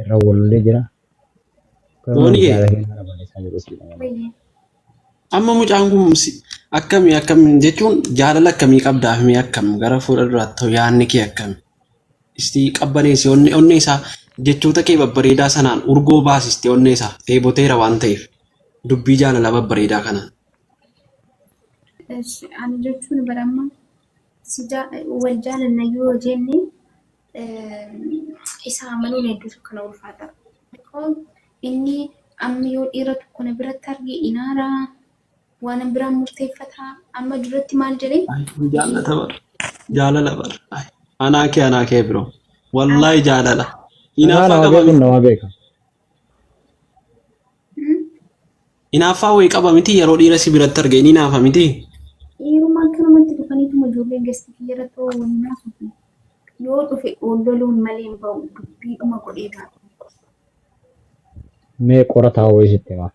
Irra wallolee jira. Garuu namni Booniyee jaalala keenya kana balleessaa jiru siidha malee. Wayye. Amma mucaan kun akkamii akkamii jechuun jaalala akkamii qabdaaf mee akkam gara fuula duraatti ta'u yaadni kee akkami? Istii qabbaneessi onnee onnee isaa jechoota kee babbareedaa sanaan urgoo baasiste onnee isaa dheeboteera waan ta'eef dubbii jaalalaa babbareedaa kanaan. Esh, ani jechuun bara amma si wal jaalanna yoo jenne isa amanuun hedduu tokko na ulfaata. Because inni amma yoo dhiira tokko na biratti arge inaara waan biraan murteeffata. Amma duratti maal jedhee Ay, kun jaallata bar. Jaalala bar. Ay, anaa kee anaa kee biroo. Wallaahi jaalala. Anaa Hinaaffaa nama qaba beekuun miti. nama beeka. Hinaaffaa wayii qaba miti yeroo dhiira si biratti arge inni hinaafa miti. Dhiirummaa akkanumatti dhufaniituma ijoolleen gastii kiyya irratti hoo waliin haasofne. Yoo dhufe ol loluun malee hin ba'u dubbiidhuma godhee ba'a. Mee qorataa wayii sitti himaa.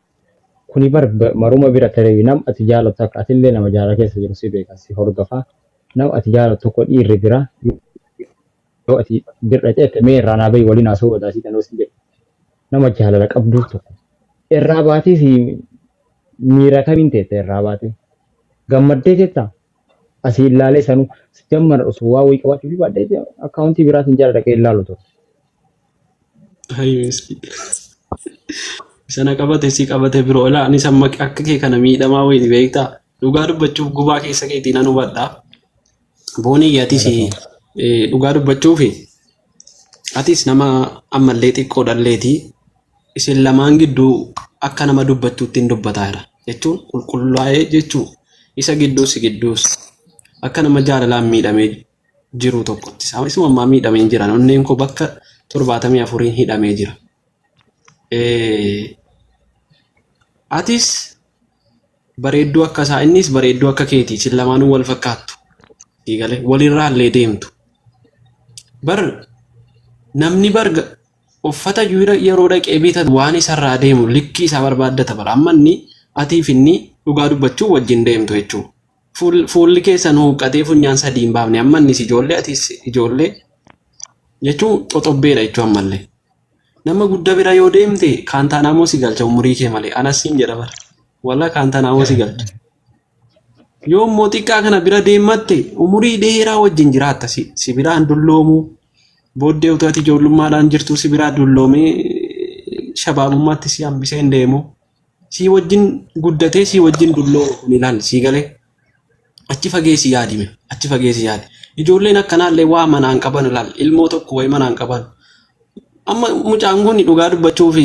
Kuni bar maruma bira tarii nam ati jaalattu akka atillee nama jaalala keessa jiru si beeka si hordofa. Nam ati jaalattu tokko dhiirri bira yoo ati birra ceette mee irraa naa bahi waliin haasa'uu badaa sii tanoo sin jedhe. Nama jaalala qabduuf tokko. Irraa baatee si miira kamiin teetta irraa baatee? Gammaddee teettaa? Asii ilaalee sanuu jammar osoo waa wayii qabaachuu fi baadhee akkaawuntii biraatiin jala dhaqee ilaalu ture. Ay miskiin. Sana qabate si qabate biroo ilaa anis amma akka kee kana miidhamaa wayii beektaa. Dhugaa dubbachuuf gubaa keessa keetii nan hubadha. Boonii atis Galatoomi. dhugaa dubbachuuf atis nama ammallee xiqqoo dhalleeti. Isin lamaan gidduu akka nama dubbachuutti hin dubbataa jira. Jechuun qulqullaa'ee jechuu isa gidduus si gidduus akka nama jaalalaan miidhamee jiru tokkotti. Isuma ammaa miidhamee hin jiran. Onneen koo bakka 74n hidhamee jira. Atis bareedduu akka isaa innis bareedduu akka keeti. Isin lamaanuu wal fakkaattu. Sii galee walirraa illee deemtu. Bar namni bar uffata yeroo dhaqee bitatu waan isarraa deemu likkii isaa barbaaddata bara. Amma inni atiif inni dhugaa dubbachuu wajjin deemtu jechuudha. Fuulli keessan huuqqatee funyaan sadii hin baafne. Amma innis ijoollee atis ijoollee jechuun xoxobbeedha jechuun ammallee. Nama guddaa bira yoo deemte kaantaanaamoo si galcha umurii kee malee. Anas siin jedha bara. Walaa kaantaanaamoo si galcha. Yoo immoo xiqqaa kana bira deematte umurii dheeraa wajjin jiraatta si biraan dulloomuu booddee utuu ati ijoollummaadhaan jirtuu si biraa dulloomee shabaabummaatti si hambisee hin deemu. Si wajjin guddatee si wajjin dulloomu kun ilaali sii galee achi fageessi yaadime achi fageessi yaadi. Ijoolleen akkanaallee waa manaan qaban ilaali ilmoo tokko wayi manaan qaban. Amma mucaan kun dhugaa dubbachuu fi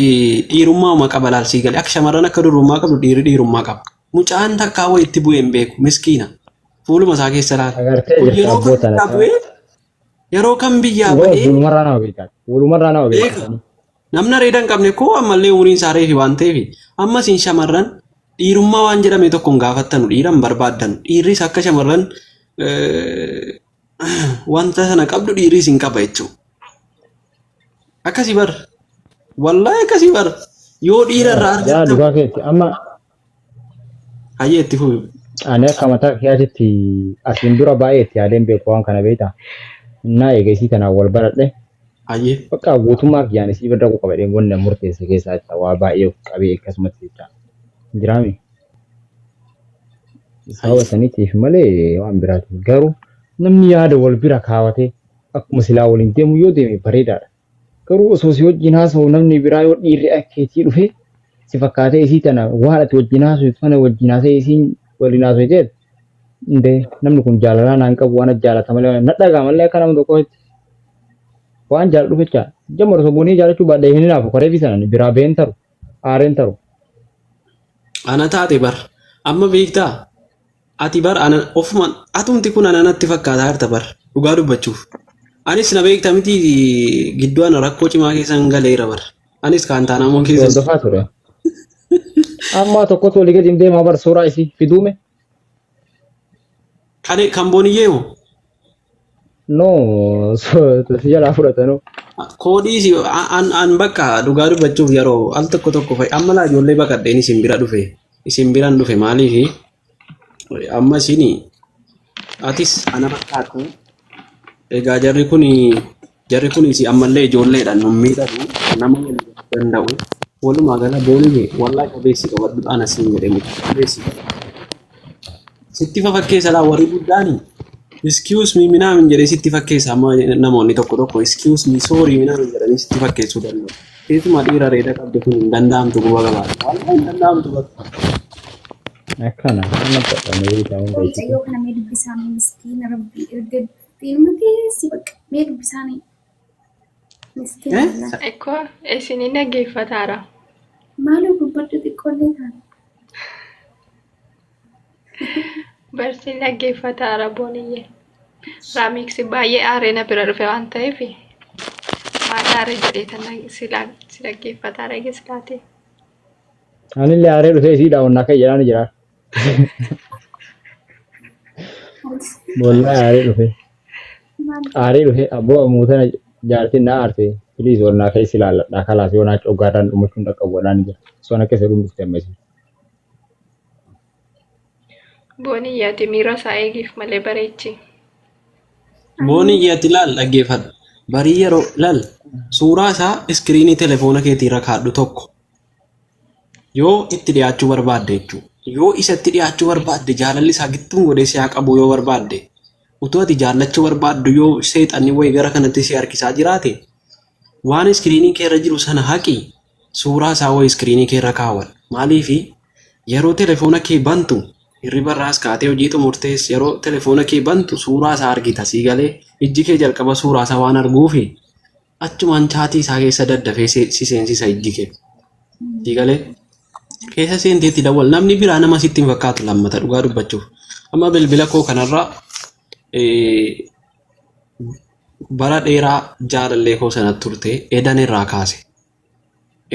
dhiirummaa qaba laal sii galee akka shamarran akka durbummaa qabdu dhiirri dhiirummaa qaba. Mucaan takkaa wayi itti bu'ee hin beeku miskiina fuuluma isaa keessa laala. Agartee Kun jirta yeroo abboo kam tana biyyaa bu'ee yeroo kam biyyaa Dhugaa ba'ee walumarraa nama beekaa. Walumarraa nama beeka. beekaa. Namni areeda hin qabne koo ammallee umuriin isaa reefi waan ta'eef ammas hin shamarran dhiirummaa waan jedhame tokko hin gaafattanu dhiira hin barbaaddanu dhiirris akka shamarran wanta sana qabdu dhiirris hin qaba jechuudha. Akkasii bar wallaahi akkasii bar yoo dhiira irraa Yaa argattan dhugaa keetti amma hayyee itti fufi. Ani akka mataa kiyyaatitti asiin dura baay'ee itti yaadeen beeku waan kana beektaa. Innaa eega isii tanaan wal baradhe Hayyee. bakka guutummaa kiyyaan isii bira dhaquu qaba jedhee wanni an murteesse keessaa jecha waa baay'ee of qabee akkasumatti jecha. Jiraami. Sababa Hayyee. saniitiif malee waan biraati. Garuu namni yaada wal bira kaawatee akkuma silaa waliin deemu yoo deeme bareedaadha. Garuu osoo si wajjin haasa'u namni biraa yoo dhiirri akka keetii dhufe si fakkaatee isii tana waan ati wajjin haasoftu kana wajjin haasa'ee isiin waliin haasofte jedhe indee namni kun jaalalaa naan qabu waan jaalata malee na dhagaa malee akka nama tokkootti waan jaaladhu jecha jamma osoo bunii jaalachuu baadhee hin hinaafu kareefi sana biraa been taru aareen taru. Ana taate bar amma beektaa Ati bar ana ofuma atumti kun ana natti fakkaataa jirta bar dhugaa dubbachuuf. Anis na beekta miti gidduu ana rakkoo cimaa keessan galeera bar. Anis kaantaanamoo Si keessa hordofaa ture. Amma tokkotu walii gadi hin deemaa bar suuraa isii fiduume. kan kan booniyyee moo? No, si jalaa fudhatanuu. Koodii si an an bakka dhugaa dubbachuuf yeroo al tokko tokko fa'i amma laa ijoollee baqadheen isin bira dhufe isin biran dhufe maaliifi amma isin atis ana fakkaatu egaa jarri kun Jarri kunis ammallee ijoolleedha nu miidhadu nama walii danda'u. Walumaa gala booniyee wallaa qabeessi qabadhu ana siin jedhe mucaa qabeessi qabadhu. Sitti fafakkeessa laa warri guddaani. Excuse me minaamin jedhee sitti fakkeessa amma namoonni tokko tokko excuse me sorry minaamin jedhanii sitti fakkeessuu danda'u. Keessumaa dhiira reeda qabdu kun hin danda'amtu quba qabaata. Wallaahi hin danda'amtu bakka. Akkana nama godhamee beekamu Mucayyoo beeksisu. kana mee dubbisaa mee miskiina rabbii erga xiinuma teessi bakka mee dubbisaa mee miskiina Eh? wallaahi. Ikkoo isinii dhaggeeffataara. Maaloo dubbadhu xiqqoollee taate. Barsiin dhaggeeffataara booniyyee. Raamiksi baay'ee aaree na bira dhufe waan ta'eef maal aaree jedhee tan si dhaggeeffataara eegisilaatee. Anillee aaree dhufee isii daawwannaa kan jedhaan jira. Wallahi aaree dhufee. Maal Aaree dhufee abboo muutana jaartiin na aarte. Please wannaa keessa ilaalladha. Kalaas yoo naa coggaadhaan dhumachuun dhaqqabu godhaan jira. Sona keessa dhumdufte amma isin. Booniyyee ati miira isaa eegiif malee bareechi. Booniyyee ati laal dhaggeeffadhu. Barii yeroo laal suuraa isaa iskiriinii telefoona keetii irra kaadhu tokko yoo itti dhiyaachuu barbaadde jechuudha. Yoo isatti dhiyaachuu barbaadde jaalalli isaa gittuun godhee si haa qabu yoo barbaadde utuu ati jaallachuu barbaaddu yoo seexanni wayii gara kanatti si harkisaa jiraate waan iskiriinii kee irra jiru sana haqi suuraa isaa wayii iskiriinii kee irra kaawwadhu. Maaliifi yeroo telefoona kee bantu hirriba irraas kaatee hojii xumurtees yeroo telefoona kee bantu suuraa isaa argita sii galee ijji kee jalqaba suuraa isaa waan arguufi achumaan chaatii isaa keessa daddafee si seensisa ijji kee sii galee keessa seenteetti dawwal namni biraa nama sitti hin fakkaatu lammata dhugaa dubbachuuf amma bilbila koo kanarra bara dheeraa jaalallee koo sana turte edan irraa kaase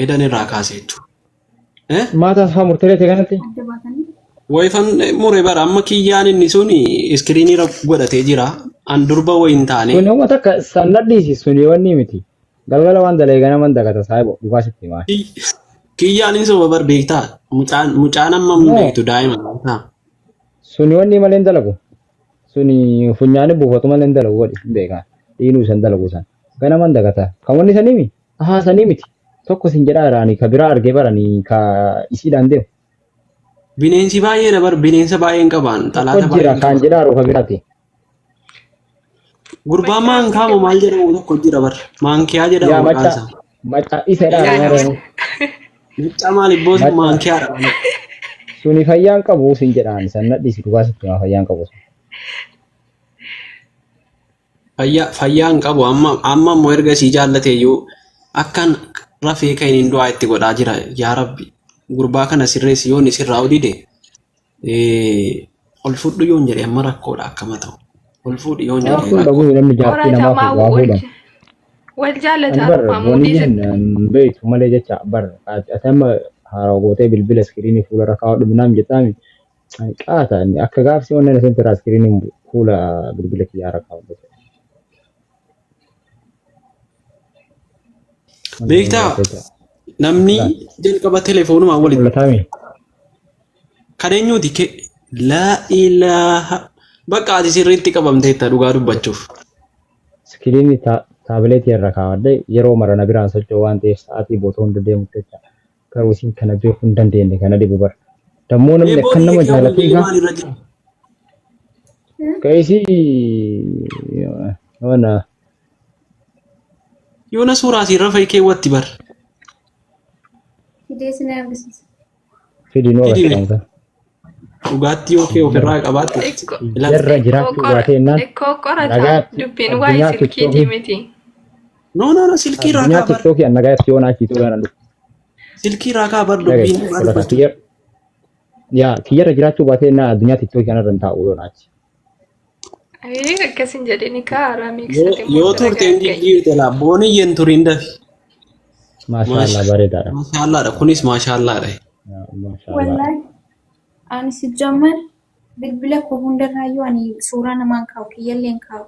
edan irraa kaase jechuudha. Eh? Maata asfaa murteelee ta'e kanatti. adda baatanii? Wayifan mure bara amma kiyyaan inni sun iskiriinii irra godhatee jira. An durba wayi hin taane. Suni uummata akka san nadhiisi suni wanni miti. Galgala waan dalee ganaman dagata saahibo dhugaa sitti himaa. Kiyyaan inni soba bar beektaa? Mucaan mucaan amma hin No. beektu daa'ima beektaa? Suni wanni malee hin dalagu. Suni funyaani buufatu malee hin dalagu godhi hin beekaa. Dhiinuu isan dalagu san. Ganaman dagata. Kan wanni sanii mi? Ahaa sanii miti. Tokko sin jedhaa jiraani ka biraa argee barani ka isiidhaan deemu. Bineensi baay'eedha bar bineensa baay'een qabaan Tokko xalaata jira baay'een kaan qaba. jedhaa ruufa biraati. Gurbaan Macaa maankaa moo maal jedhamu tokko jira bar. Maankiyaa Yaa jedhama maqaan macaa isaa. macaa isa jedhaa Yaa nama nama. reenu. Mucaa maal ibboo Macaa maankiyaadha. suni fayyaan qabu sin jedhaan san nadhiisi dhugaa sitti himaa fayyaan qabu sun. Fayyaa fayyaa hin qabu amma amma immoo erga sii jaallate iyyuu akkan rafee kan hin du'aa itti godhaa jira yaa rabbi gurbaa kana sirreessi yoon sirraa dide ol fudhu yoon jedhe amma rakkoodha akkama ta'u ol fuudhi yoon Waa jedhe fuudha rakkoo guyu namni jaartii namaa Qoratamaa fuudhu waa wal fuudhan. wal Ani jaalataa bar dhumaa muudii booniyyeen sitti. hin beektu malee jecha bar ati amma haaraa gootee bilbila iskiriinii fuula irra kaa'uu naam jettaami ani qaata inni akka gaafsi wannan isin tiraa iskiriinii fuula bilbila kiyyaa irra kaa'u. Beektaa namni jalqaba telefoonumaan walitti Mul'ataami. kan eenyuuti ke laa ilaaha bakka ati sirriitti qabamteetta dhugaa dubbachuuf. Iskiriinii taabileetii irra kaawwadhe yeroo mara na biraan socho'u waan ta'eef sa'aatii boota hunda deemutti jecha garuu isin kana beekuu hin dandeenye kana dhibu bara. Dammoo namni Mee akkan boonii nama kee jaalatee bilbilli egaa maal irra jira? Kaisi wana Yoona suuraa asirra fa'i keewwatti bar. Fidee sin argisiisa. fidi nu Fidi mee agarsiisa. dhugaatti yoo kee ofirraa qabaatte Xiqqoo ilaalta. Jarra xiqqoo jiraachuu qora baatee jennaan xiqqoo qorataa nagaatti dubbiin waa'ee addunyaa silkiitii tiktookii miti. No no no silkii irraa addunyaa kaa bar. tiktookii an nagaatti yoon achiitu gaana dhufu. Silkii irraa kaa bar Dhagaye dubbiin dhugaa fudhata dubbachuuf. kiyyar yaa kiyyarra jiraachuu baatee jennaan addunyaa tiktookii kanarra hin taa'u yoon achi. Ayii akkas hin jedhini kaa Yoo raamiksate immoo yoo bira turte hin gagga'e. jijjiirte laa booniyyeen turiin dafi. Maashaallah bareedaadha. Maashaallaadha kunis maashaallaadha. Maashaallah. Wallaahi ani si jammar bilbila koo hundarraayyuu ani suuraa namaan kaa'u kiyyallee hin kaa'u.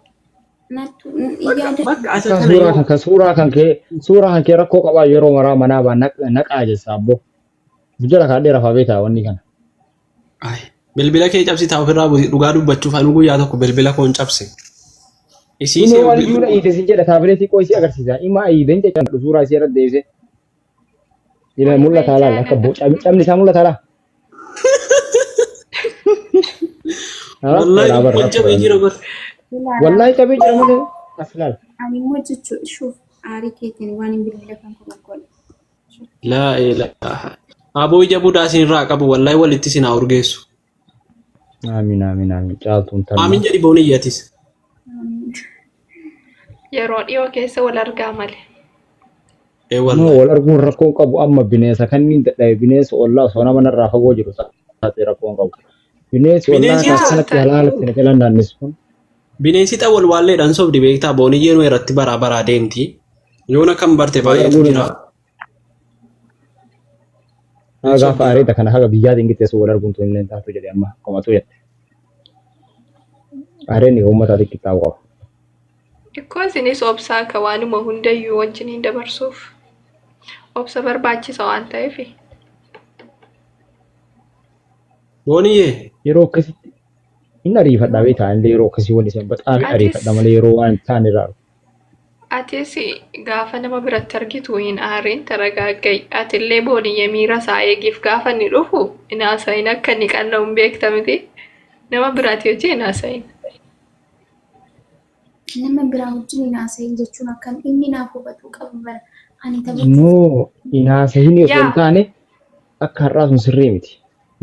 Nattu Bakka yaada bakka asa Kan kana suuraa yoo kan kan suuraa kan kee suuraa kan kee rakkoo qabaa yeroo maraa manaa baa naqaa jessa abboo. Jala kaadhee rafaa beekaa wanni kana. Ay, bilbila kee cabsitaa ofirraa buti dhugaa dubbachuuf anu guyyaa tokko bilbila koon cabse. Isii Kunoo see waan iyyuu na iite sin jedha taabileetii qoo isii agarsiisa. Ima ayiideen jecha suuraa isii irra deebisee. Ila Wayii mul'ata laal akka jaalala. cabni isaa mul'ata laa. Wallahi Rakkoodha bar wal cabee rakkoodha. jira bar. Ilaalaa Wallahi cabee jira malee as laal. ani immoo jechuun shuuf aarii keetiin waan hin bilbila kan kun godhe. Laa ilaaha. Aboo ija budaa isin irraa qabu wallahi walitti isin haa urgeessu. Amiin amiin amiin caaltuun Aamin tanuma. jedhi boon iyyatis. Yeroo dhiyoo keessa wal argaa malee. Ee No wallahi. wal arguun rakkoo hin qabu amma bineensa kanniin dadhabe bineensa ollaa osoo nama narraa fagoo jiru taate rakkoo hin qabu. Bineensi ollaa Bineensi kan Yaa akkanatti ta'e. halaalatti na jalaan naannessu kun Bineensi xawwal waalleedhaan sobdi beektaa booniyyeen irratti baraa baraa deemti. Yoona kan barte wal baay'eetu arguun hin jira. Haa Hin gaafa sobdi. areeda kana haga biyyaatiin qixxeessu wal arguun tun illee taatu jedhe amma akkuma tu jette. Areedni uummataatiin qixxaa'uu qaba. Xiqqoo isinis obsaa akka waanuma hundayyuu wajjiniin dabarsuuf obsa barbaachisa waan ta'eef. Booniyyee Yeroo akkasitti hin ariifadha beektaa illee yeroo akkasii wal isin baxaami Atis ariifadha malee yeroo waan hin taane irraa atis gaafa nama biratti argitu hin aariin taragaagga'i. Atillee booniyye miira isaa eegiif gaafa inni dhufu hin haasayin akka inni qanna'u hin beekta miti. Nama biraati hojii hin haasayin. Nama biraa wajjin hin haasayin jechuun akkam inni naaf hubatuu qaba bara. Ani taphachuuf No, hin haasahini osoo hin Yaa taane akka har'aa sun sirrii miti.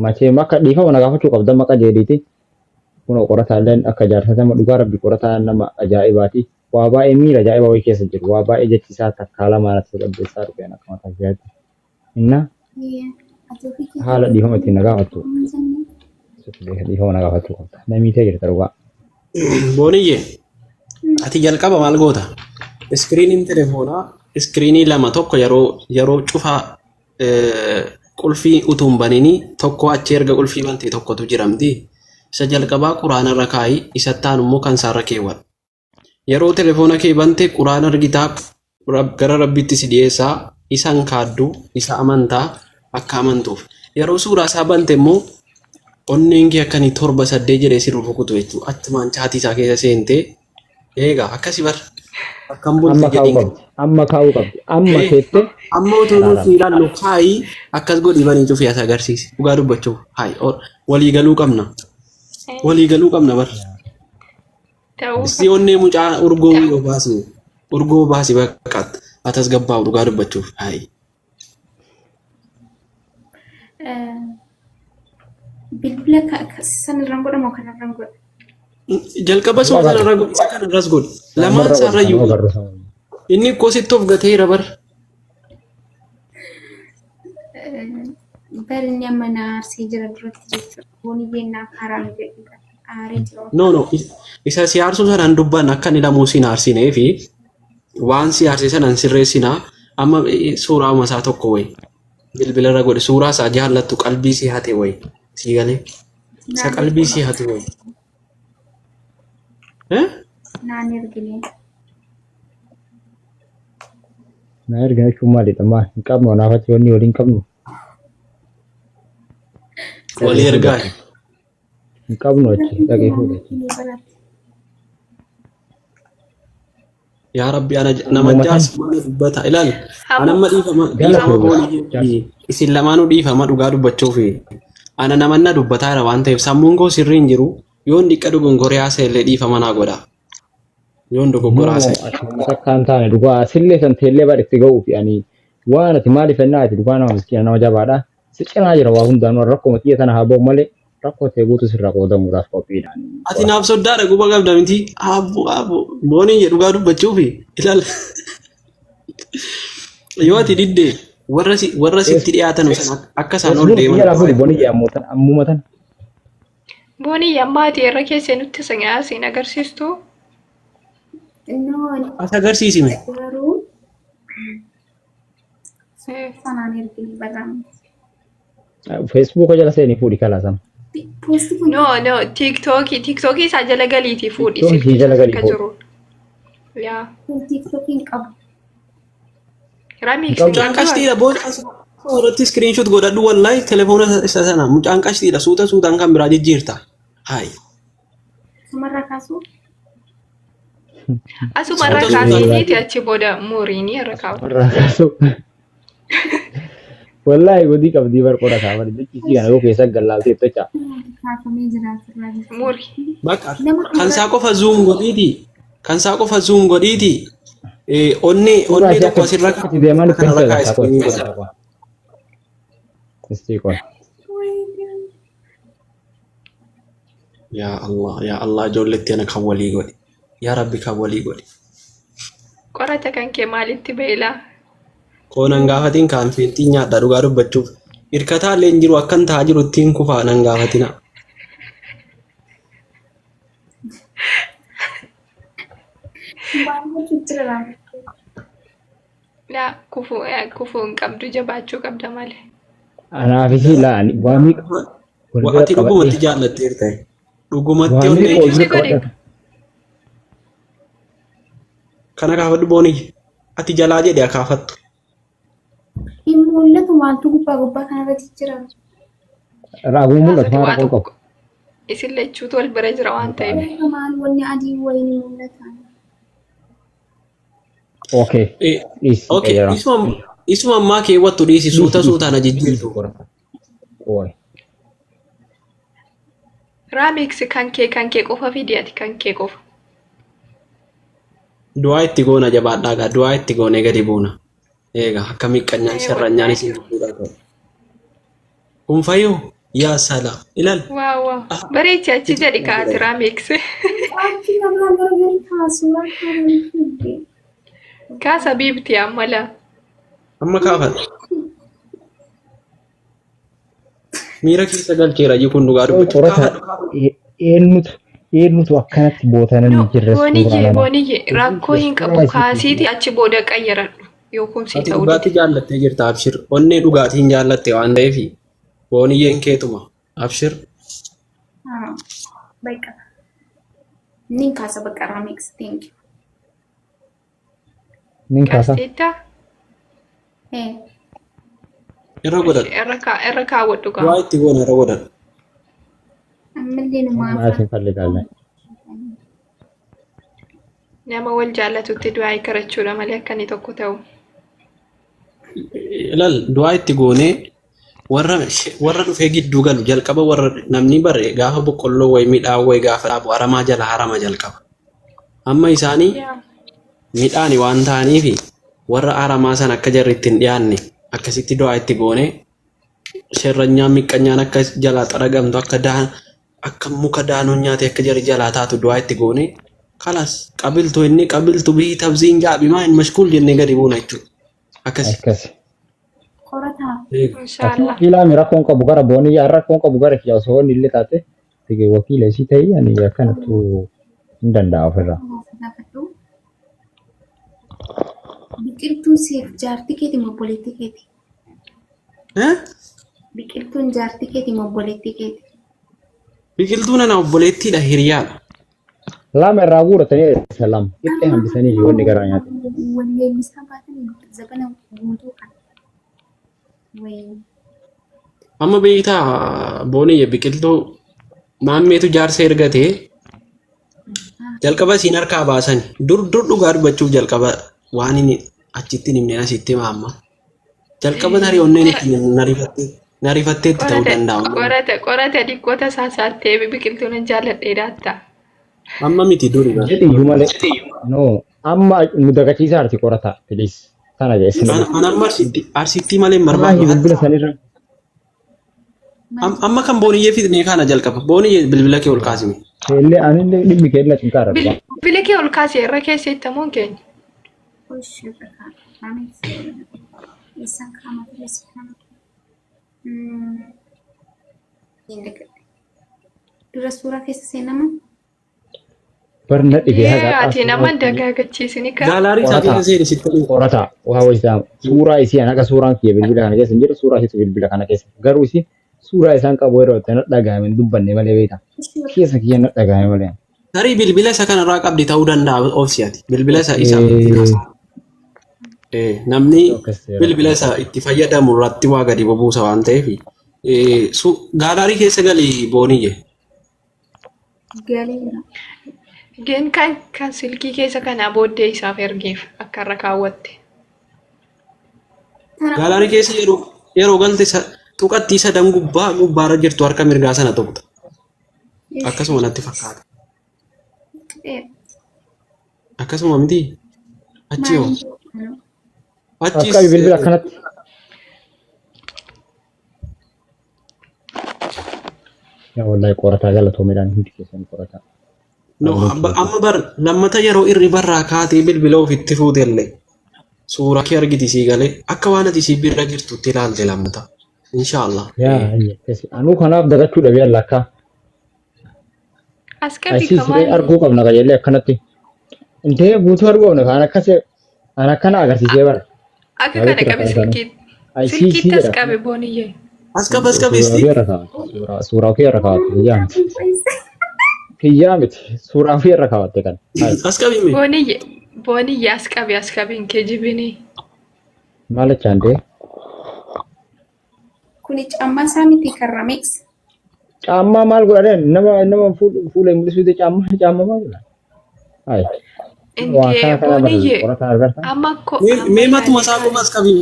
Macheema akka dhiifama na gaafachuu qabda maqa jedhiiti. Kunoo qorataalleen akka jaarsa nama dhugaa rabbi qorataa nama ajaa'ibaati. Waa baay'ee miira ajaa'ibaa wayii keessa jiru. Waa baay'ee jechi isaa takkaa lamaa natti tasgabbeessaa dhufe akka mataa kiyyaatti. Inna ati ofii keetii haala dhiifama ittiin na gaafattu. hin jenne. Sitti beeka dhiifama na gaafachuu qabda. Namii ta'e jirta dhugaa. Booniyyee ati jalqaba maal goota? Iskiriiniin telefoonaa iskiriinii lama tokko yeroo yeroo cufaa qulfii utuu hin baninii tokko achi erga qulfii bantee tokkotu jiramti. Isa jalqabaa quraana irra kaa'i isa taan immoo kan isaarra keewwadhu. Yeroo telefoona kee bante quraana argitaa gara rabbiitti si dhiyeessaa isan kaaddu isa amantaa akka amantuuf. Yeroo suuraa isaa bante immoo onneen kee akka inni torba saddeet jedhee si rukutu jechuudha. Achumaan chaatii isaa keessa seentee eegaa akkasi bar akkam bulte Amma kaa'uu jedhiin. qabdi. Amma kaa'uu qabdi. Amma Ee, keettee amma utuu karaaraan. nuti ilaallu kaayi akkas godhi banii cufii as agarsiisi. Dhugaa dubbachuuf haayi walii galuu qabna. Walii galuu qabna bar. Ta'uu Isii onnee mucaa urgoo yoo baasi urgoo baasi bakka atas gabbaa'u dhugaa dubbachuuf haayi. Bilbila sanirraan godhamoo kanarraan godha? Jalqaba Nu suma agarru. sanarra godhi isa kanarras godhi. Lamaan Sanumarra godhi. isaarra Sanuma iyyuu agarru sanuma. inni kositti of gateera bar. Bari inni amma na aarsee jira duratti jechuudha. Booniyyeen naaf haraam jedhudha. Aaree jira. No no isa si aarsuu sanaan dubban akka inni lamuu siin aarsinee fi waan si aarse sanaan sirreessinaa amma suuraa isaa tokko wayi bilbila irra godhi suuraa isaa jaallattu qalbii si hate wayi sii galee isa Naan qalbii si hate wayi. Eh? naan ergine. Na erga jechuun maalidha? Maal hin qabnu anaaf achi wanni waliin qabnu. Walii ergaa. Hin qabnu achi dhaqee fuudhe achi. Yaa Rabbi ana nama Uumama jaarsa mana dubbata ilaali. Hamu Ana amma dhiifama Gala dhiifama fuudhe. boonii Jaarsa. isin lamaanuu dhiifama dhugaa dubbachuuf ana namanna dubbataa jira waan ta'eef sammuun koo sirrii hin jiru yoon dhiqqa dogongoree haasa'e illee dhiifama naa godha. Yoon No, dogoggora haasa'e. ati uummata akka hin taane dhugaa asillee san teellee bar itti ga'uufi ani waan ati maaliif ennaa ati dhugaa nama miskiina nama jabaadha. Si cinaa jira waa hundaanuu rakkoo xiyya tana haa ba'u malee rakkoo ta'e guutuu sirraa qoodamuudhaaf qophiidha. Ati naaf soddaadha guba qabda miti. Abbo abbo boonii dhugaa dubbachuufi ilaali. Yoo ati didde warra si warra sitti dhiyaatan sana akka isaan ol Feesbuuk deeman biyya lafuu bonii ammoo tan ammuma tan Boonii ammaa ati irra keessee nutti siin agarsiistu. No, as agarsiisime. garuu sanaan ergine barraa'ame. Feesbuuka jala seenii fuudhi kalaa sana. Poostii kun No, no, tiiktookii, tiiktookii isaa jala galiitii fuudhi Tiiktookii silkii jala galii akka fuudhi. jiru. Yaa, tiiktookiin qabu. Ramiks Hin Mucaan qashtiidha boon as irratti screenshot godhadhu wallahi telefoona isa sana mucaan qashtiidha suuta suutaan kan biraa jijjiirta. Hayi. Sumarraa kaasuu. Asuma irra Suuta suutaan. kaasiiniiti achi booda muriinii irra kaawwatu. Irraa kaasu. Wallaahi godii qabdii bar qorataa bar jechi isii kana yoo keessa gallaaltee tocha. Kaafamee jira asirraa jechuudha. Muri. Bakka Nama kan isaa qofa zoom godhiiti. Kan isaa qofa zoom godhiiti. Onnee Suuraa onnee ishee tokko asirra akka itti deemaa nutti kanarra hin kaa'e seera. iskiriinii godha. Istii qola. Yaa Allah yaa Allah ijoolletti ana kan walii godhi. Yaa Rabbi kan walii godhi. Qorata kan kee maalitti beelaa? Koo nan gaafatiin kaan feentii nyaadha dhugaa dubbachuuf. Hirkataa illee hin jiru akkan ta'aa jiru ittiin kufaa nan gaafatina. Baay'eetu jira. Laa kufuu kufuu hin qabdu jabaachuu qabda malee. Anaaf isii laani waa meeqa wal bira Ati dhugumatti qabadhee jaallatteerta. Dhugumatti waa onnee meeqa wal keessa bira Si godhe qabadhee kana kaafadhu booniyye. Ati jalaa jedhe akaafattu. Hin mul'atu maaltu gubbaa gubbaa kanarratti jira. Raaguu mul'atu kaasati maa waa rakkoo tokko qabu. isin lachuutu wal bira jira waan ta'eef. Maal wanni adii wayii ni mul'ata. Okay. Dhiisi Okay, jira. isuma ammaa keewwattu dhiisi Dhiisi suuta dhiisi suutaan dhiisi ajijjiirtu. qorata. Qoy. Raamix kan kee qofa fidi ati kan kee qofa. Du'aa itti goona jabaadhaa gaa du'aa itti goonee gadi buuna. Eega akka miqqanyaan Ee sharranyaan wallaahi. isin gidduudha ta'u. Kun fayyoo yaa salaam ilaal. Waaw waaw. Bareechi achi jedhi kaati Raamix. Achi namaa gargar kaasuudhaan kan fidde. Kaasa biibti amma laa. Amma kaafadha. Miira keessa galcheera kun dhugaa Qoy dubbachuuf qorata kaafadhu kaafadhu. eenyutu eenyutu akkanatti bootanan No hin jirre suuraa booniyye nama. booniyye rakkoo hin qabu Suuraa isiitii. kaasiiti achi booda qayyaradhu yookuun sii Ati ta'uu dhugaatii dide. jaallattee jirta abshir. Onnee dhugaatiin jaallatte waan ta'eef booniyyeen keetuma abshir. Baqa. Nin kaasa baqa Raamix. Thank you. Nin kaasa. Kaasteettaa Eh. Irra godhadhu. irra kaawwadhu gaa. Du'aa itti goona irra godhadhu. Ammallee numaa Maal isin falligalle. Nama wal jaallatutti du'aa karachuudha malee akka inni tokko ta'u. Ilaal du'aa itti goonee warra warra dhufee gidduu galu jalqaba warra namni bare gaafa boqqolloo wayi midhaan wayi gaafa dhaabu aramaa jala harama jalqaba. Amma isaanii Yaa. midhaani waan ta'aniif warra aramaa sana akka jarri itti hin dhiyaanne akkasitti du'aa itti goonee sherranyaan miqqanyaan akka jalaa xaragamtu akka daan akka muka daanuun nyaate akka jarri jalaa taatu du'aa itti goonee kalas qabiltu inni qabiltu bihii tabziin jaabi maa hin mashkuul jennee gadi buuna jechuudha. Akkasi. Akkasi. Qorataa. Ati Inshaallah. wakiilaa rakkoon qabu gara booniyyaa rakkoon qabu gara kiyya osoo inni illee taate tige wakiila isii ta'ii ani akkanattu hin danda'a ofirraa. Gaafadhu. Biqiltuun siif jaartii keeti moo obboleettii keeti? Eh? Biqiltuun jaartii keeti moo obboleettii keeti? Biqiltuun ana obboleettiidha hiriyaadha. Lama irraa guuratanii isa lama qixxee hambisanii wanni garaa nyaate. Walleellisaa baatan zabana guutuu kana. Wayii. Amma beektaa booniyya biqiltuu maammeetu jaarsa ergatee jalqaba isiin harkaa baasan dur dur dhugaa dubbachuuf jalqaba waan inni achitti hin himne asitti hima amma. Jalqaba tarii onneen itti narifatteetti ta'uu Qorata danda'a. qorata qorata diqqoota saasattee biqiltuun hin jaalladhee daatta. Amma miti duri bara. Jedhi iyyuu malee. No amma nu dagachiisaa arti qorataa please. Tana jedhe An amma arsitti malee hin Wallaahi barbaadu. bilbila sanirra. Amma kan booniyyee fixnee kana jalqaba. Booniyyee bilbila kee ol kaasime. Illee anillee dhimmi kee illee cinqaara dhugaa. Bilbila kee ol kaasee irra keesseettamuun keenya. Oshii irra kaa'ame. Eessaan kaa'ama ture kaa'ama. Dura suuraa keessa seenama. Barna dhibee haga Ati nama dagaagachiisini ka. Gallery isaa Qorataa. keessa seeni sitti himu. Qorataa waa wayisaa suuraa isii an akka suuraan kiyya bilbila kana keessa hin jiru suuraa isiitu bilbila kana keessa garuu isii suuraa isaan qabu yeroo itti na dhagahame hin dubbanne malee beektaa keessa kiyya na dhagahame malee. Tarii bilbila isa kanarraa qabdi ta'uu danda'a obsi ati. Bilbila isa isa. Namni Akkas seera. bilbila isa itti fayyadamu irratti waa gadi bubuusa waan ta'eef gallery keessa gali booniyye. Galeera. Geen kan silkii keessa kanaa booddee isaaf ergeef akka irra kaawwatte. Tana Gaalaarii keessa yeroo galte tuqattii sadan gubbaa gubbaarra jirtu harka mirgaa sana tuqxa. Akkasuma natti fakkaata. Akkasuma miti? Achi hoo? Achis Akka bilbila akkanatti. Yaa wallahi qorataa galatoomeedhaan hundi keessan qorataa. No, amma bar lammata yeroo irri barraa kaatee bilbila ofitti fuutellee suuraa kee argiti sii galee akka waan ati sii bira jirtutti ilaalte lammata. Inshaallah. Yaa anuu kanaaf dagachuu dhabee alla akka. As qabi Asii siree kamaali. arguu qabna qajeellee akkanatti. Intee guutuu arguu qabna kan akkas an akkana agarsiisee bara. Akka kana Maalitti qabi rakkaatan? silkii. Ay sii sii Silkiitti as jedha. qabi booniyyee. As qaba as qabi Suuraa isti. ofii irra kaawwatte. Suuraa ofii irra kaawwatte kiyyaa miti. Kiyyaa miti. Suuraa ofii irra kaawwatte kan. Ay As qabi mee. Booniyyee booniyyee as qabi as qabi hin kijibinii. maal jechaan ta'e? Kuni caammaa isaa miti kan Ramex. Caammaa maal godhan nama fuula hin mul'isuu caammaa maal godhan? Ay waan Intee kana kana bara booniyyee qorataa argarta. amma ko Mee amma mee matuma ilaali isaa qofa kaani. as qabi.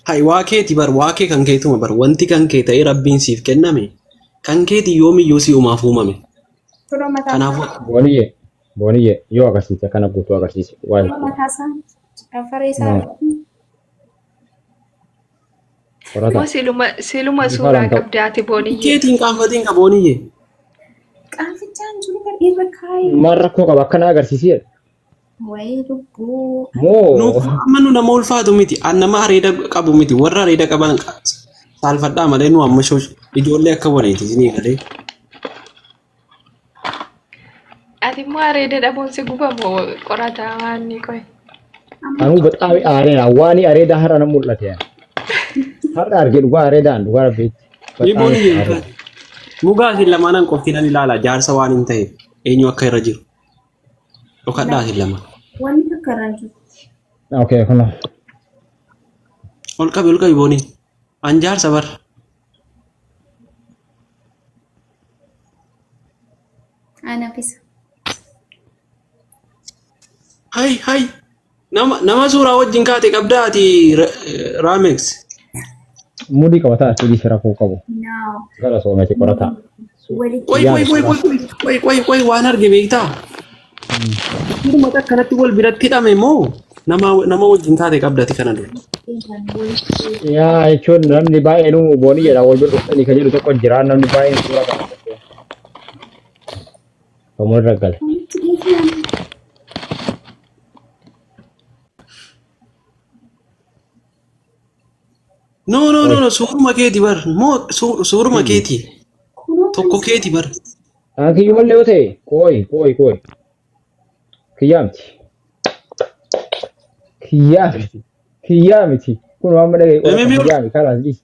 Hay waa keeti bar waa kee kan keetuma bar wanti kan kee ta'ee rabbiin siif kenname kan keeti yoomiyyuu si uumaaf uumame. Suuraa mataa Kanaafuu isaa. Booniyyee booniyyee yoo agarsiise akkana guutuu agarsiise waa Suuraa jechuudha. mataa isaa. Caaffaree isaa. No qorataa. Moo siluma siluma Bifa suuraa lan ta'u. qabdaati booniyyee. keetiin qaanfatiin qabooniyyee. Qaanfichaan jiru kan irra kaa'e. Maal rakkoo qaba akkana agarsiisee Wayii lubbuu. moo Nuuf amma nu nama ulfaatu miti. An nama areeda qabu miti. Warra areeda qaban saalfadhaa malee nu amma ijoollee akka waliiti isinii galee. Ati immoo areeda dhabuun si gubamoo qorataa waan ni qoy. Amma anuu baxaami aareera waani areedaa har'a na mul'ate. Har'a arge dhugaa areedaan dhugaa rabbiitti. Ni Baxaami booniyyee aareera. Mugaa isin lamaanan qofti nan ilaala jaarsa waan hin ta'eef eenyu akka irra jiru. Dhokadhaa isin lamaan. wanni takka irra hin jiru. Okay kun Ol qabi boonii. An jaarsa bar. Anaafis. Hay hay. Nama suuraa wajjin kaate qabdaa ati Raamex. mudii qabataa asii dhiisi rakkoo qabu. No. Gara soomati qorataa. Walitti Qoy Kiyyaa qoy miti qoy suuraa. qoy qoy qoy qoy waan arge beektaa? Hundumatu akkanatti wal biratti hidhame moo nama wajjin taate qabdati kana dura? walitti Yaa jechuun namni baay'een boonii jedha wal bira dhuftanii kan jedhu tokko jira namni baay'een suuraa kana. Kamuu irra gale. walitti dhiifnaan No no no no suuruma keeti bar moo suuruma keeti kunoo kan tokko keeti bar. An kiyyumallee yoo ta'e qooyi qooyi qooyi. Kiyyaa miti. Kiyyaa miti. Kiyyaa miti. Kun waan mana Mee qorata mee kiyyaa miti kalaas dhiisi.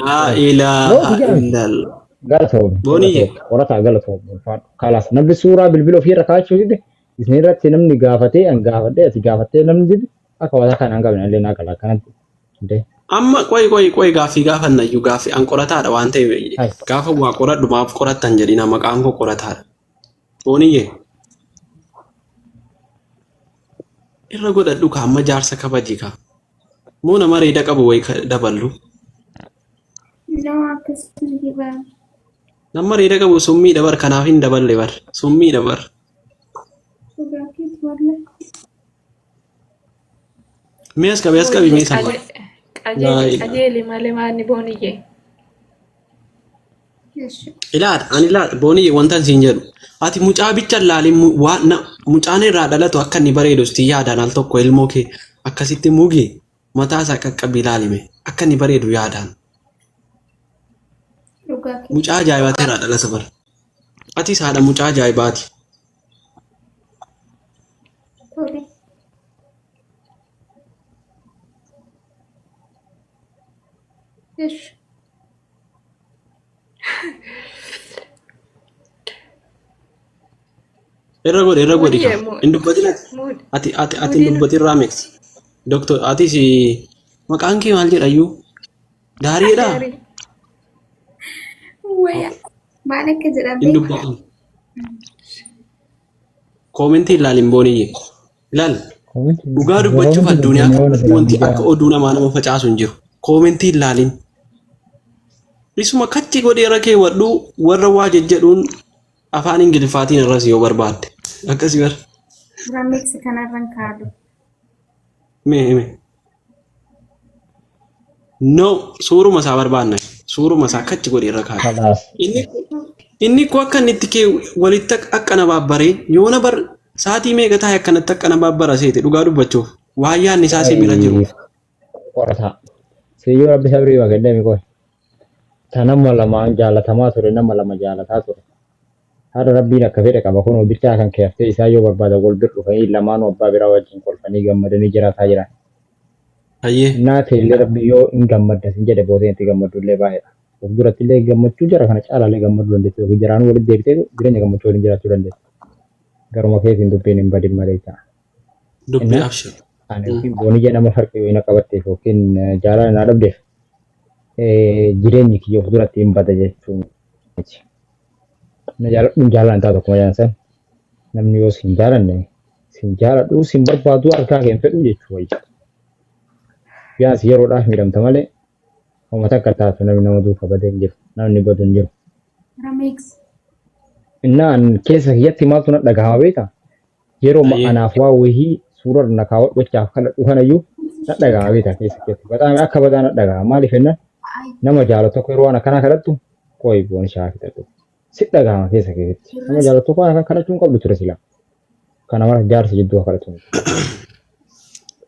Laa No ilaaha kiyyaa miti. illallah. Galatoom Booniyye galatoom qorataa galatoom ulfaadhu. Kalaas namni suuraa bilbila ofii irra kaa'achuu dide isin irratti namni gaafatee an gaafadhee ati gaafattee namni dide akka waan kana hin qabne illee naa gala akkanatti. Indee. Amma qoy qoy qoy gaaffii gaafannayyuu gaaffii an qorataadha waan ta'eef Hai. gaafa waa qoradhu maaf qorattan jedhina maqaan koo qorataadha. Booniyye irra godhadhu ka amma jaarsa kabaji ka. Moo nama areeda qabu wayi daballu. No akkasuma bara. Nama areeda qabu summiidha bar kanaaf hin daballe bar summiidha bar. Suuraa keeti wallah. Mee as qabi as qabi mee Booniyyee sana. Laa qajeeli ilaaha. qajeeli malee maanni booniyyee. Eshi. Ilaali ani ilaali booniyye wanta siin jedhu ati mucaa bicha ilaalin waan mucaan irraa dhalatu akka inni bareedu sitti yaadaan al tokko ilmoo kee akkasitti mugi mataa isaa qaqqabi ilaalime akka inni bareedu yaadaan Dhugaa keeti. mucaa ajaa'ibaati irraa dhalata bara. Atis haadha mucaa ajaa'ibaati. Tole. Eshi. Irra godhi Booniyyee ka. Hin dubbatin ati. Ati hin mudiin dubbatin Raamex. Doktor atis maqaan kee maal jedha iyyuu? Daariidhaa? Daarii. Waya. Maal akka Hin jedhan beektaa? dubbatin. Koomentii ilaalin booniyye. Ilaal dhugaa dubbachuuf addunyaa kanarratti wanti akka oduu namaa nama facaasu hin jiru. Koomentii ilaalin. Isuma kachi godhee irra keewwadhu warra waa jejjedhuun afaan Ingiliffaatiin irras yoo barbaadde. Akkasii bara. Remix kanarran kaadu. Mee mee. No suuruma isaa barbaanna. Suuruma isaa kachi godhee irra kaa'e. Kalaas. Inni inni koo akka inni itti kee walitti akka na baabbaree yoona bar sa'aatii meeqa taa'e akkanatti akka na baabbara seete dhugaa dubbachuuf waan yaadni isaa si bira jiru. Qorataa. Siyyuu rabbi sabrii waa kennee mi qoy. Ta nama lamaan jaalatamaa ture nama lama jaalataa ture. Har'a rabbiin akka fedhe qaba kunoo bichaa kan kee haftee isaan yoo barbaadan wal bir dhufanii lamaanuu abbaa biraa wajjin kolfanii gammadanii jiraataa jiran. Hayyee. Innaa teellee rabbi yoo hin gammadda sin jedhe booteen itti gammaddu illee baay'eedha. Of duratti illee gammachuu jara kana caalaallee gammaduu dandeessu yookiin jaraanuu walitti deebitee jireenya gammachuu waliin jiraachuu dandeessu. Garuma keetiin dubbiin hin badin malee ta'a. Dubbii Innaa abshir. ani yookiin booniyya nama farqii wayii na qabatteef yookiin jaalala naa dhabdeef jireenyi kiyya of duratti hin bada jechuu miti. Na jaaladhuun jaalaan taatu akkuma jedhan san namni yoo sin jaalanne sin jaaladhu sin barbaadu argaa kee hin fedhu jechuu wayya. Yaas yeroodhaaf miidhamta malee homa takka taatu namni nama duuka badee hin jiru namni badu hin jiru. Remix. Innaa an keessa kiyyatti maaltu na dhagahama beektaa? Yeroo Hayyee. anaaf waa wayii suura na kaawwadhu jechaaf kadhadhu kanayyuu na dhagahama beektaa keessa kiyyatti. Bataame akka badaa na dhagahama maaliif jennaan nama jaalatu tokko yeroo waan akkanaa kadhattu qoyi boon isaa fixadhu. Si dhagahama keessa keessatti. Nama jaalatu tokko waan akkanaa kadhachuu hin qabdu ture silaa. Kana mara jaarsa jidduu haa kadhatu.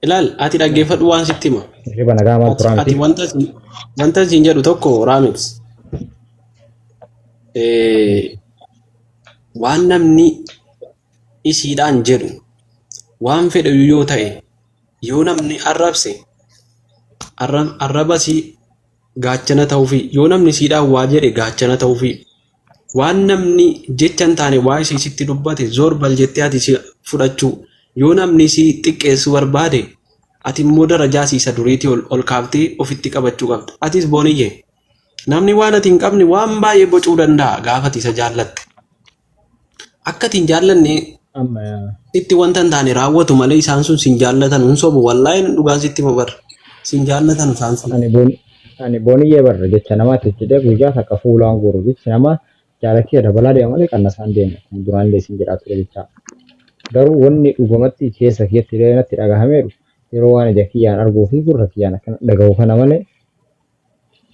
Ilaal ati dhaggeeffadhu waan sitti hima. Hirriba nagaa maal Ati turaa ati miti. wanta siin jedhu tokko Raamix. Waan namni isiidhaan jedhu waan fedhe yoo ta'e yoo namni arrabse arraba sii gaachana ta'uufi yoo namni siidhaan waa jedhe gaachana ta'uufi waan namni jecha hin taane waa isii sitti dubbate zoor bal jettee ati si fudhachuu yoo namni si xiqqeessuu barbaade ati immoo darajaa si isa duriitii ol kaaftee ofitti qabachuu qabda. Atis booniyye namni waan ati hin qabne waan baay'ee bocuu danda'a gaafa ati isa jaallatte. Akka ati hin jaallanne Amma sitti wanta hin taane raawwatu malee isaan sun sin jaallatan hin sobu wallaahi dhugaan sitti hima bar sin jaallatan isaan sun. ani boon ani booniyyee barra jecha namaatiif jedhee guyyaa takka fuulaan guuru jechi namaa jaalakee dabalaa deema malee qannasaan deema akkuma duraan illee isin jedhaa ture jecha. Garuu wanni dhugumatti keessa kiyyatti illee natti dhagahameeru yeroo waan ija kiyyaan arguu fi gurra kiyyaan akkana dhagahu kana malee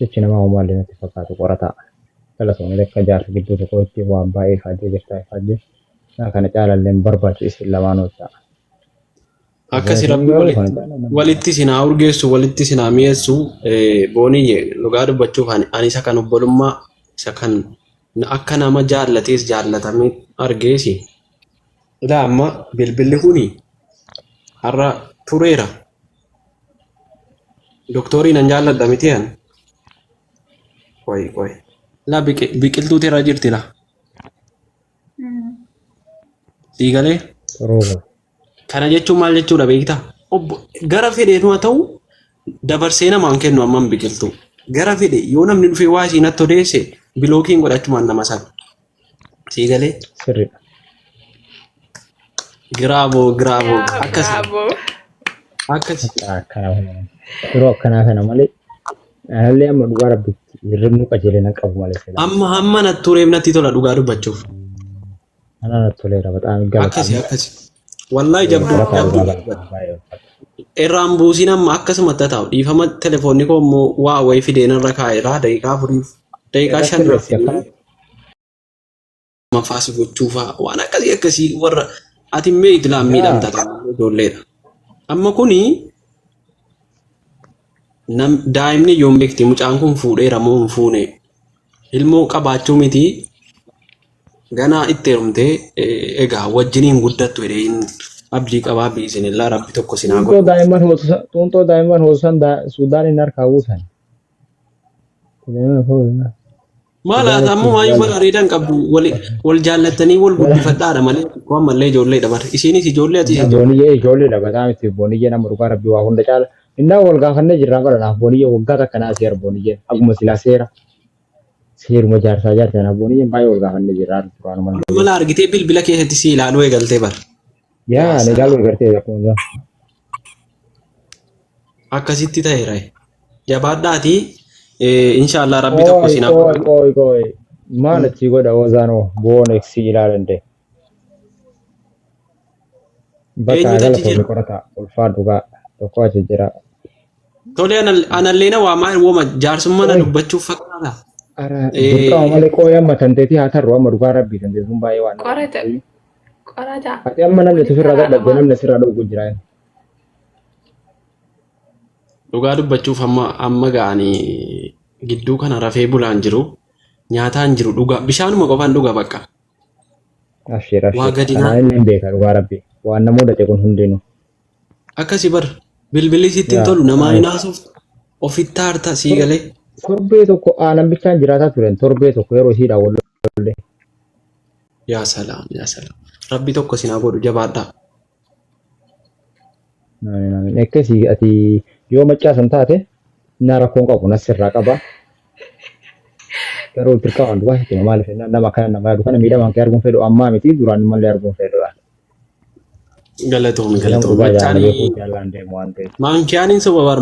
Jechi namaa homaallee natti fakkaatu qorataa. Galatoomi akka jaarsa gidduu tokkotti waan baay'ee ifaajjee jirta ifaajjee. Naa kana caalallee hin barbaachu isin lamaanuu ta'a. Akkasi Isin rabbi garuu walitti kana caalaa nama walitti isin haa urgeessu walitti isin haa mi'eessu booniyye dhugaa dubbachuuf ani isa kan obbolummaa isa kan akka nama jaallatees jaallatamee argeesi. Ilaa amma bilbilli kuni har'a tureera. Doktorii nan jaalladha miti an. Qoyi qoyi. Laa biqiltuutu irra jirti laa. Sii galee? Rooba. Kana jechuun maal jechuudha beektaa? Obbo gara fedheenu haa ta'u dabarsee namaan kennu amman biqiltuu. Gara fedhe yoo namni dhufee waa isii natti odeesse bilookiin godhachumaan nama sana. Sii galee? Sirriidha. Giraaboo giraaboo Yaa akkasi bravo. akkasi. Akkana kana. Yeroo akkanaa kana malee anallee amma dhugaa rabbitti hirribni qajeelina qabu malee silaa. Amma hamma natti tureef natti tola dhugaa dubbachuuf. Ana natti toleera bataam Akkasi galatoomi. akkasi. Wallahi jabduu Galataa jabduu dhugaa galatoomi baay'ee ulfaata. irraan buusiin amma akkasumatti haa ta'u dhiifama telefoonni koo immoo waa wayii fideen irra kaa'eera daqiiqaa afuriif daqiiqaa Irratti shan sirreessi akkana. lammaffaa si gochuufaa waan akkasii akkasii warra ati mee idilaan Yaa miidhamta ta'a ijoolleedha. Amma kuni nam daa'imni yoom beekti mucaan kun fuudheera moo hin fuune ilmoo qabaachuu miti ganaa itti heerumtee egaa wajjiniin guddattu jedhee hin abdii qabaa biizinillaa rabbi tokko sinaa xuuxoo godhu. daa'imman hoosisan xuuxoo daa'imman hoosisan Suudaaniin harkaa buusan. Daa'imman hoosisan. Maal haata Suudaanitti ammoo maayyuu ilaali. bara areeda hin qabdu wal wal jaallattanii wal guddifadhaadha malee xiqqoo ammallee ijoolleedha bara isiinis ijoollee atis ijoollee. Booniyyee ijoolleedha bataa miti booniyyee nama dhugaa rabbii waa hunda caala. Innaa wal gaafannee jirraa bara naaf booniyyee waggaa takka naa seera booniyyee akkuma silaa seera. Seeruma jaarsaa jaartii anaaf booniyeen baay'ee wal gaafannee jirra duraanuma hin Mala argitee bilbila keessatti si ilaaluu eegaltee bar. Yaa Yaa ani salaam. ilaaluu eegaltee akkuma isaa. Akkasitti ta'eera. Jabaadhaatii inshaallah rabbi tokko Qooy isin haa qooy godhu. qooy qooy maal achii godha ozaanoo boon eksi ilaalan de. Bakka Eenyutu achi galatoomi jira? qorataa ulfaadhu gaa tokko achi jira. Tole anallee na waamaa wooma jaarsummaa na Qoy dubbachuuf fakkaata. ara dirqama malee qooy amma tanteetii haa tarru amma dhugaa rabbii tanteetii sun baay'ee waan nama Qorata dhibu. qorata Ati amma namni walitti sirraa dadhabde araaramaa. namni sirraa dhowwu jira. Dhugaa dubbachuuf amma amma ga'anii gidduu kana rafee bulaan jiru nyaataan jiru dhugaa bishaanuma qofaan dhuga bakka. Abshir Waa abshir. gadi Kanaan naa inni hin beeka dhugaa rabbii. Waan nama mudate kun hundinuu. akkasi bar bilbilli sitti hin Yaa tolu namaa hin kanaan haasoftu ofitti aarta sii galee. torbee tokko aanan bichaan jiraataa turen torbee tokko yeroo isiidhaan wal lolle. Yaa salaam yaa salaam rabbi tokko sinaa godhu jabaadhaa. Amiin amiin. Akkasii ati yoo maccaasan taate na rakkoon qabu nas sirraa qaba. Garuu dirqamaan dhugaa sitti hima maaliif jennaan nama akkana nama yaadu kana miidhamaan kee arguun fedhu ammaa miti duraan mallee arguun fedhudha. Galatoomi Nama galatoomi dhugaa jaalala maccaanii beekuu jaalaan deemu waan ta'eef. maankiyaaniin soba bar.